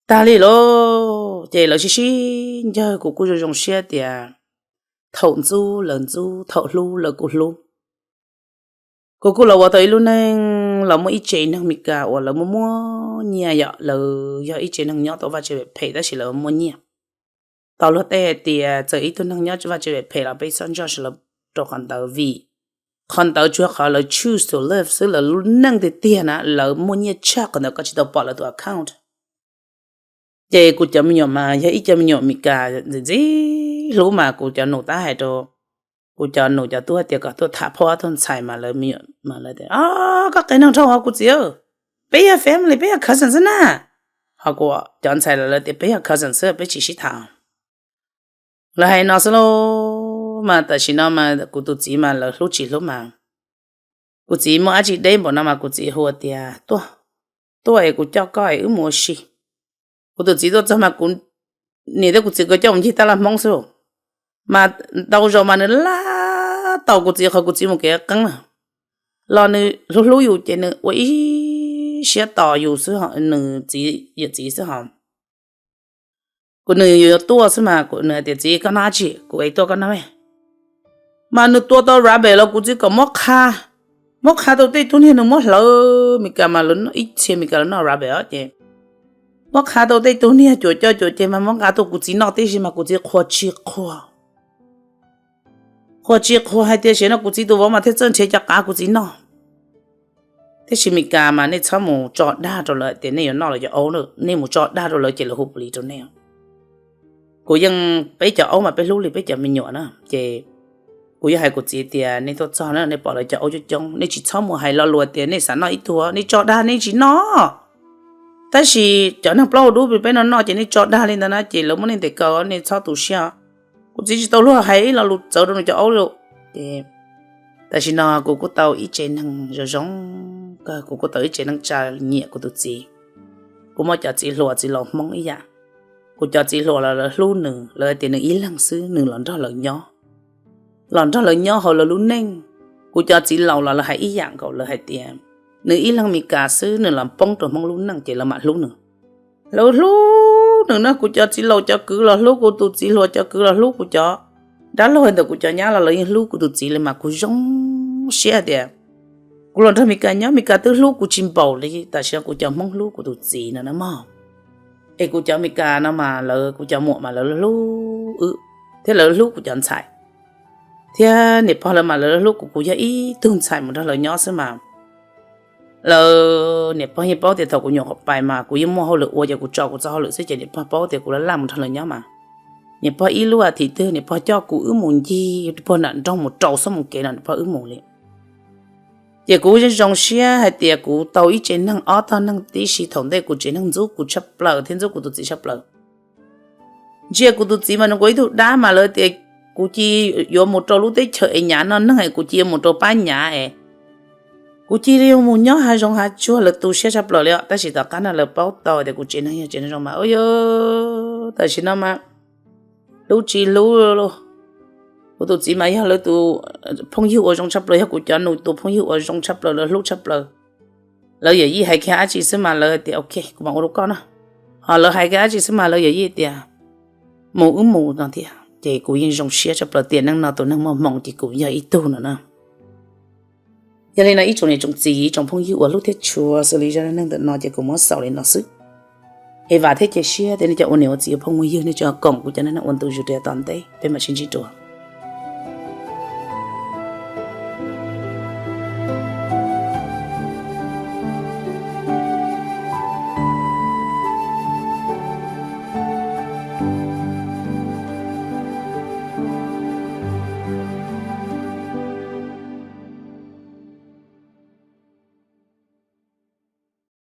tag li lauj. Ces lawv sib sib ncawg, kuv kuj zoo zoo siab tias thaum ntxub lawv ntxub, thaum hlub lawv kuj hlub. Kuv kuj los ua tau ib lub neej los muaj ib tsev neeg Meskas uas lawv muaj muaj nyiaj yom, lawv yog ib tsev neeg nyob tau vaj tsev phem phem tab sis lawv muaj nyiaj. Tau luag tej hais tias txawm ib tug neeg nyob vaj tsev phem phem los peb txhob ntseeg lawv rau qhov ntawd vim qhov ntawd tsuas yog qhov lawv choose to live xwb, lawv lub neej tiag tiag na lawv muaj nyiaj tshaj qhov ntawd koj tsis tau pom lawv tus account. Ces kuv cov me nyuam mas yog ib cov me nyuam Meskas ntxim ntxim hlub mas kuv cov nus tab hais rau kuv cov nus cov tub tias kom tuaj tham phauj ob tug ntxhais mas lawv, koj qe neeg dhau os kuv txiv, peb yog family, peb yog cousin xwb na. Ho kuv cov ntxhais los lawv tias peb yog cousin xwb peb tsis sib tham. Lawv hais no xwb lauj. Mas tam sim no mas kuv tus txiv mas lawv hlub tsis hlub mas kuv txiv muaj dab tsi deb npaum no mas kuv txiv hu tias tuaj, tuaj es kuv coj koj es wb mus ua si. Kuv tus txiv tuaj txog mas kuv niam thiab kuv txiv nkawd coj mus ncig tab laj Hmoob xwb. Mas ntau zaus mas nws laj tos kuv txiv qhov kuv txiv mus kev qeeb na, los nws hlub hlub yus ces nws ua ib siab tos yus xwb, nws txiv yawm txiv xwb hos. Kuv nws yuav tuaj xwb mas nws hais tias txiv koj noj dab tsi, kuv es tuaj koj noj me. Mas nws tua tau rabbit los kuv txiv kom muab qha, muab qha tau tej tug niag nws muab hlawv Meskas mas lawv ib txhia Meskas lawv noj rabbit os ces muab qha tau tej tug niag cuam coj cuam ceg mas muab nqa tuaj kuv txiv noj tib si mas kuv txiv qhuas tsis qhuas, qhuas tsis qhuas hais tias sim no kuv txiv tus vauv mas thiaj txawj nrhiav cov qav kuv txiv noj. Tiam sis Meskas mas nej txhob mus tso dag rau lawv tias nej yuav noj lawv cov aub, nej mus tso dag rau lawv ces lawv hu police rau nej. Kuv yeej, peb cov aub mas peb hlub li peb cov me nyuam na ces kuv yeej hais kuv txiv tias nej tuaj txog na nej pom lawv cov aub coob coob nej tsis txhob mus hais lo lus tias nej xav noj ib tug, nej tso dag nej tsis noj. Tab sis cov neeg plaub hau dub peb no noj ces nej tso dag li ntawd na ces lawv muab nej ntes kaw, nej txhob tu siab. Kuv txiv tsis tau luag hais ib lo lus txawv rau nws cov aub li. Ces tam sim no kuv kuj tau ib tsev neeg zoo zoo kawg, kuv kuj tau ib tsev neeg tsa nyiam kuv tus txiv. Kuv muaj cov txiv hluas txiv laus Hmoob ib yam. Kuv cov txiv hluas los lawv hlub nws, lawv tias nws ib leeg xwb nws los nrog lawv nyob, los nrog lawv nyob hauv lawv lub neej. Kuv cov txiv laus los lawv hais ib yam nkaus, lawv hais tias nws ib leeg Meskas xwb nws los poob rau Hmoob lub neej ces lawv mam hlub nws. Lawv hlub nws no, kuv cov txiv laus cov kwv los hlub, kuv tus txiv hluas cov kwv los hlub, kuv cov dab laug ntawm kuv cov nyab los lawv yeej hlub kuv tus txiv li mas kuv zoo siab tias kuv los nrog Meskas nyob Meskas twb hlub kuv tsis npaum li tam sim no kuv cov Hmoob hlub kuv tus txiv no na mog. Es kuv cov Meskas no mas lawv, kuv cov muam mas lawv hlub wb thiab lawv hlub kuv cov ntxhais thiab niam pog lawv mas lawv hlub kuv, kuv yog ib tug ntxhais mus nrog lawv nyob xwb mas lawv niam pog yeej paub tias thaum kuv nyuam qhuav pais mas kuv yeej muaj hauj lwm ua ces kuv tso kuv txoj hauj lwm xwb ces niam pog paub tias kuv laj laj mus nrog lawv nyob mas niam pog ib lub as thiv twg niam pog coj kuv wb mus ncig puag nram nroog mus rau xab moos kev no niam pog wb mus li. Ces kuv zoo siab hais tias kuv tau ib tsev neeg ob tog neeg tib si thaum ntej kuv tsev neeg ntxub kuv tshaj plaws thiab ntxub kuv tus txiv tshaj plaws. Ntsia kuv tus txiv mas nws ua ib tug dab mas lawv tias kuv cia yuav mus rau lub teb chaws es nyav noj neeg es kuv cia yuav mus rau pab nyav es kuv cia li yuav mus nyob hav zoov hav tsuag, lawv tu siab tshaj plaws li os. Tab sis tom qab no lawv paub tau tias kuv tsev neeg yog tsev neeg zoo mas ua yog tam sim no mas hlub tsis hlub. Kuv tus txiv mas yog lawv tus phooj ywg uas zoo tshaj plaws, yog kuv cov nus tus phooj ywg uas zoo tshaj plaws, lawv hlub tshaj plaws. Lawv yawm yij hais kiag dab tsi xwb mas lawv tias ok kuv mam ua rau koj na. Ho lawv hais kiag dab tsi xwb mas lawv yawm yij tias mus wb mus no thiab. Ces kuv yeej zoo siab tshaj plaws tiam neej no tus neeg muaj hmoo ces kuv yog ib tug no na. Yog li no ib tsoom niam tsoom txiv ib tsoom phooj ywg uas hlub thiab tshua, xws li zaj dab neeg ntawm no ces kuv muab xaus li no xwb. Es vam thiab cia siab tias nej cov ua niam ua txiv ua phooj ua ywg nej tseem koom kuv cov neeg ua ntu zus rau yav tom ntej, peb mam sib ntsib dua.